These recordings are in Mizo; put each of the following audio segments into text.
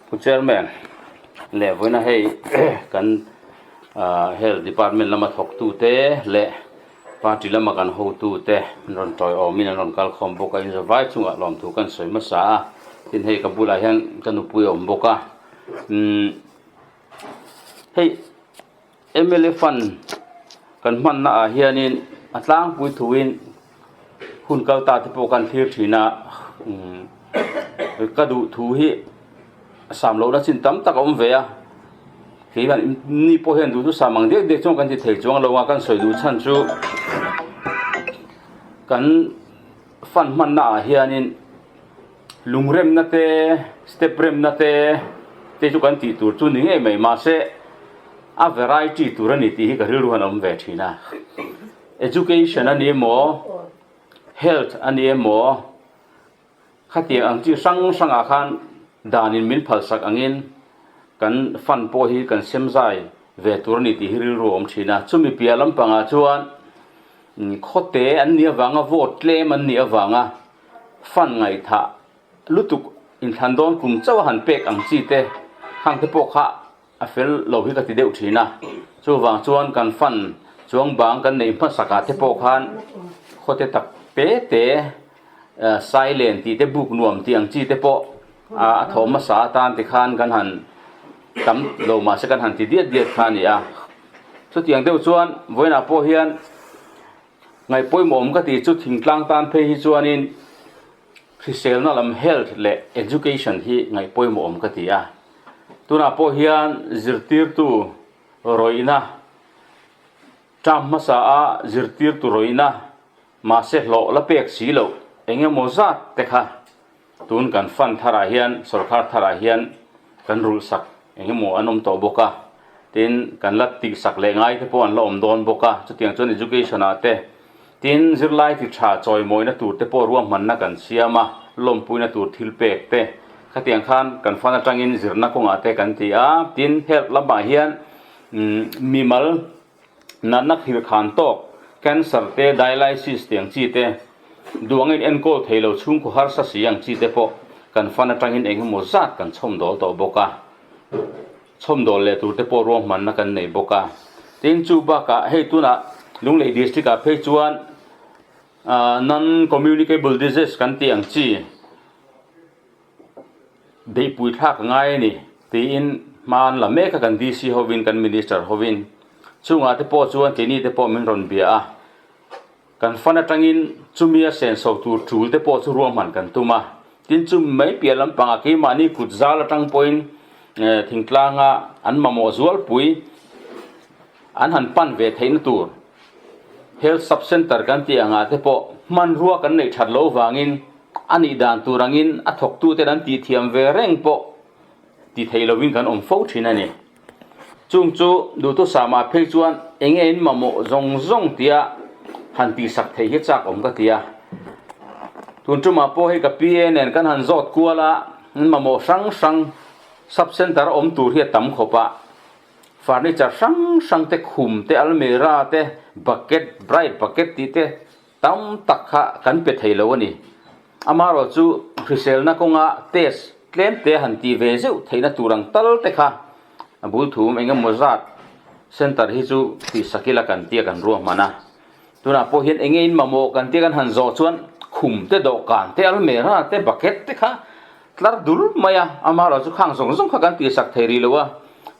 Pu Chairman leh vawiina hei kan Health Department lama thawktute leh Party lama kan hotute an rawn tawiawmin an rawn kal khawm bawk a, inzavai chungah lawmthu kan sawi hmasa a, tin hei ka bulah hian ka nupui a awm bawk a, umm hei mla fund kan hmanna ah hianin a tlangpui thuin hun kal ta te pawh kan thlir thin a umm ka duh thu hi sam lohna chin tam tak a awm ve a kei hian ni pawh hian duh chu sam ang dek dek chuan kan ti thei chuang lo a kan sawi duh chhan chu kan fund hmanna ah hianin lungremna te step remna te te chu kan tih tur chu ni ngei mai mahse a variety tur a ni tih hi ka rilru hian a awm ve thin a education a ni emaw health a ni emaw khatiang ang chi hrang hrangah khan danin min phalsak angin kan fund pawh hi kan sem zai ve tur a ni tih hi rilru a awm thin a chumi piah lampangah chuan khawte an nih avanga vote tlem an nih avanga fund ngaihthah lutuk inthlan dawn kum chauh a han pek ang chi te khang te pawh kha a fel lo hi ka ti deuh thin a, chuvang chuan kan fund chuang bang kan neih hmasak ah te pawh khan khawte tak te te silent tih te buk nuam tih ang chi te pawh a thawh hmasa atan ti khan kan han tam lo mahse kan han ti diat diat kha a ni a, chutiang deuh chuan vawiinah pawh hian Ngaih pawimawh ka tih chu thingtlang tan phei hi chuanin hriselna lam health leh education hi ngaih pawimawh awm ka ti a. Tunah pawh hian zirtirtu rawihna term hmasa a zirtirtu rawihna mahse hlawh la pek si loh eng emaw zat te kha Tun kan fund tharah hian sorkar tharah hian kan rulh sak eng emaw an awm tawh bawk a, tin kan la tih sak leh ngai te pawh an la awm dawn bawk a, chutiang chuan education ah te tin zirlai ti tha chawimawina tur te pawh ruahmanna kan siam a, lawmpuina tur thil pek te khatiang khan kan fund atangin zirna kawngah te kan ti a, tin health lamah hian mimal Natna thil khan tawk, cancer te, dialysis te ang chi te, duangin enkawl thei lo chhungkaw harsa si ang chi te pawh kan fan atangin eng emaw zat kan chhawmdawl tawh bawk a. Chhawmdawl leh tur te pawh ruahmanna kan nei bawk a. Tin, chu bakah hei tunah Lunglei District ah phei chuan non-communicable disease kan tih ang chi, Beihpui thlak a ngai a ni tiin hma an la mek a kan DC hovin kan Minister hovin chungah te pawh chuan keini te pawh min rawn bia a, kan fan atangin chumi a senso tur tul te pawh chu ruahman kan tum a, tin chumi mai piah lampangah keimahni kut zal atang pawhin thingtlanga an mamawh zualpui an han pan ve theihna tur Health Sub Centre kan tih angah te pawh hmanrua kan neih that loh vangin A nih dan tur angin a thawktuten an tihthiam ve reng pawh ti thei lovin kan awm fo thin a ni. Chung chu duhthusama phei chuan eng nge in mamawh zawng zawng tia han tihsak thei hi chak awm ka ti a. Tun tumah pawh hei ka PA nen kan han zawt kual a, in mamawh hrang hrang sub centre a awm tur hi a tam khawp a. Furniture hrang hrang te, khum te, almirah te, bucket, bright bucket tih te, Tam tak kha kan pe thei lo a ni. Amaherawh chu hriselna kawnga test tlem te han tih ve zeuh theihna tur ang tal te kha a bul thum eng emaw zat centre hi chu tih sak ila kan tia kan ruahman a. Tunah pawh hian enge in mamawh kan tia kan han zawh chuan khum te dawhkan te almera te bucket te kha tlar dul mai a. Amaherawh chu khang zawng zawng kha kan tih sak thei rih lo a.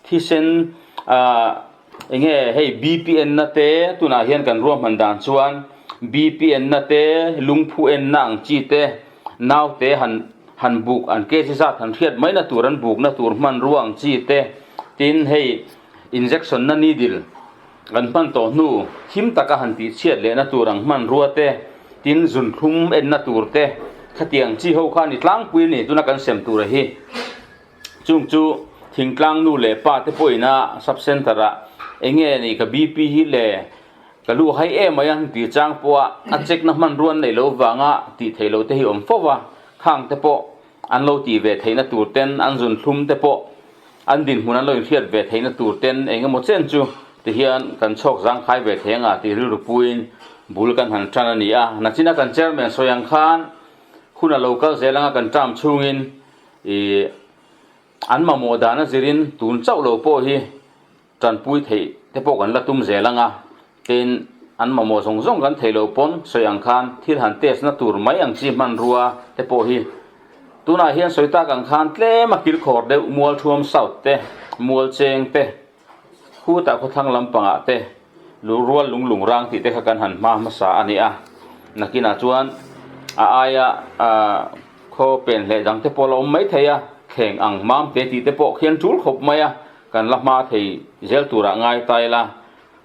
Thisen ah Enge hei BPN na te tunah hian kan ruahman dan chuan BPN na te lungphu en na ang chi te naute han han buk an kg zat han hriat mai na tur an buk na tur hmanrua ang chi te tin hei injection na needle kan hman tawh hnu him taka han tih chhiat leh na tur ang hmanrua te tin zunthlum en na tur te khatiang chi ho kha a ni tlangpui a ni tuna kan sem tur a hi. Chung chu thingtlang nu leh pa te pawhin a sub centre ah enge ni ka BP hi le ka lu hai em mai a tih chang pawh a a check na hmanrua an neih loh vanga tih theih loh te hi awm fo va, khang te pawh an lo tih ve theihna tur ten an zun thlum te pawh an dinhmun an lo inhriat ve theihna tur ten eng emaw chen chu ti hian kan chhawk zangkhai ve thei anga tih rilru puiin bul kan han tan a ni a, nachina kan chairman sawi ang khan hun a lo kal zel anga kan term chhungin. Ih, An mamawh dan a zirin tun chauh lo pawh hi tanpui theih te pawh kan la tum zel ang a, tin an mamawh zawng zawng kan theih loh pawn sawi ang khan thil han test na tur mai ang chi hmanrua te pawh hi tunah hian sawi tak ang khan tlem a kilkhawr deuh Mualthuam South te, Mualcheng te, Khutah khawthlang lampangah te Lurual lung lung rang tih te kha kan han hma hmasa a ni a, nakinah chuan a aia khaw pen hleh dang te pawh la awm mai thei a, thleng ang mam te tih te pawh khian tul khawp mai a, kan la hma thei zel turah ngai ta ila,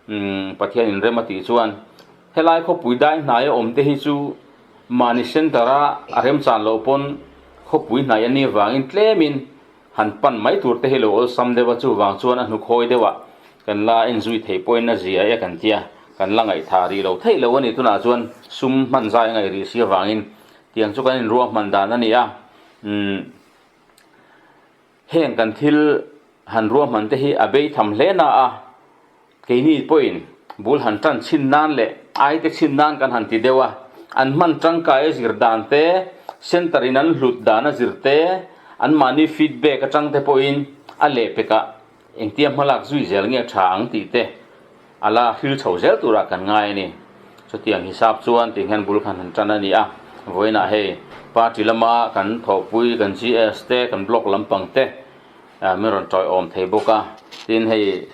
umm Pathian in rem a tih chuan helai khawpui dai hnaia awm te hi chu mahni center a a remchan loh pawn khawpui hnai a nih vangin tlemin Han pan mai tur te hi lo awlsam deuh a, chuvang chuan a hnukhawi deuh ah kan la enzui thei pawhin a zia e kan tia, kan la ngaihthah rih lo theih lo a ni. Tunah chuan sum hman zai a ngaih rih si avangin tiang chu kan inruahman dan a ni a, umm heng kan thil han ruahman te hi a bei tham hle na a, keini pawhin bul han tan chhin nan leh ai te chhin nan kan han ti deuh a, an hman tangkai a zir dan te, center in an hlut dan a zir te, an mahni feedback atang te pawhin a lehpekah engtia hmalak zui zel nge tha ang tih te a la hril chho zel turah kan ngai a ni. Chutiang hisap chuan tih hian bul khan han tan a ni a, vawiinah hei party lama kan thawhpui kan GS te, kan block lampang te min rawn tawiawm thei bawk a, tin hei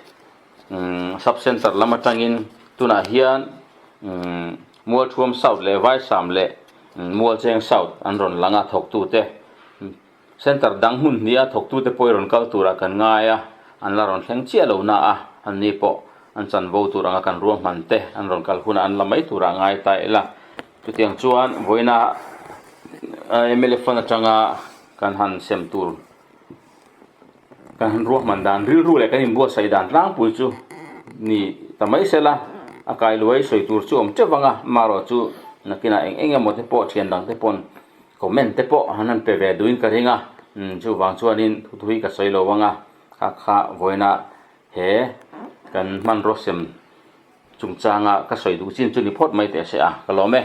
Sub Centre lam atangin tunah hian Mualthuam South leh Vaisam leh Mualcheng South an rawn lang a, thawktute Centre dang hmun hnih a thawktute pawh i rawn kal turah kan ngai a, an la rawn thleng chiah lo na a, anni pawh an chanvo tur anga kan ruahman te an rawn kal hunah an la mai turah ngai ta ila. Chutiang chuan vawiina mla fund atanga kan han sem tur Kan han ruahman dan rilru leh kan inbuatsaih dan tlangpui chu ni ta mai sela, a kailuai sawi tur chu awm teuh vang a, marawh chu nakinah eng eng emaw te pawh thian dang te pawn comment te pawh han han pe ve duhin ka ring a, chuvang chuanin thu thui ka sawi lo vang a, kha kha vawiina he kan hmanraw sem chungchanga ka sawi duh chin chu ni phawt mai teh se a, ka lawm e.